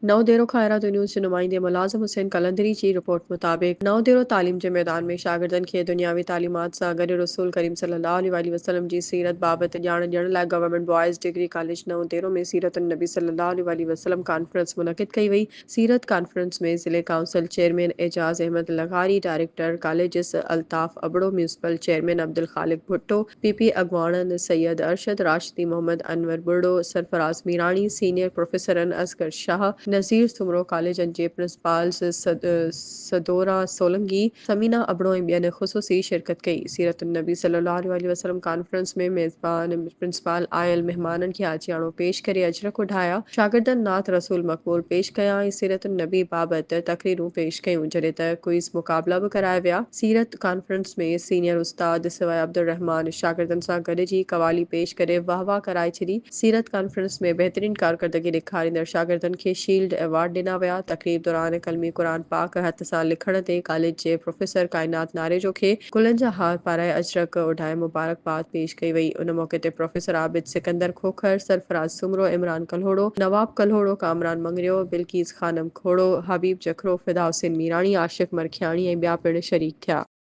نئون ديرو کان ارادو نيوز جي نمائندي ملازم حسين قلندري جي رپورٽ مطابق نئون ديرو تعليم جي ميدان ۾ شاگردن کي دنياوي تعليمات سان گڏ رسول ڪريم صلي الله عليه واٰله وسلم جي سيرت بابت ڄاڻ ڏيڻ لاء گورنمينٽ بوائز ڊگري ڪاليج نئون ديرو ۾ سيرت النبي صلي الله عليه واٰله وسلم ڪانفرنس منعقد ڪئي وئي سيرت ڪانفرنس ۾ ضلعي ڪائونسل چيئرمين اعجاز احمد لغاري، director colleges Altaf Abro, municipal chairman Abdul Khaliq Bhutto, P P اڳواڻن سيد ارشد راشدي، محمد انور ٻرڙو، سرفراز ميراڻي، سينيئر پروفيسرن اصغر شاهه، نذير سومرو، ڪاليجن جي پرنسپالز سدورا سولنگي، ثمينه ابڙو ۽ ٻين خصوصي شرڪت ڪئي. سيرت النبي صلي الله عليه واٰله وسلم ڪانفرنس ۾ ميزبان پرنسپال آيل مهمانن کي آجياڻو پيش ڪري اجرڪ اوڍايا، شاگردن نعت رسول مقبول پيش ڪيا ۽ سيرت النبي بابت تقريرون پيش ڪيون، جڏهن ته ڪوئز مقابلا به ڪرايا ويا. سيرت ڪانفرنس ۾ سينيئر استاد سواء عبدالرحمان شاگردن سان گڏجي قوالي پيش ڪري واهه واهه ڪرائي ڇڏي. سيرت ڪانفرنس ۾ بهترين ڪارڪردگي ڏيکاريندڙ شاگردن کي شيلڊ ايوارڊ ڏنا ويا. تقريب دوران قلمي قرآن پاڪ هٿ سان لکڻ تي ڪاليج جي پروفيسر ڪائنات ناريجو کي گلن جا هار پارائي اجرڪ اوڍائي مبارڪباد پيش ڪئي وئي. ان موقعي تي پروفيسر عابد سڪندر کوکر، سرفراز سومرو، عمران ڪلهوڙو، نواب ڪلهوڙو، ڪامران مڱريو، بلقيس خانم کوڙو، حبيب جکرو، فدا حسين ميراڻي، عاشق مرکياڻي ۽ ٻيا پڻ شريڪ ٿيا.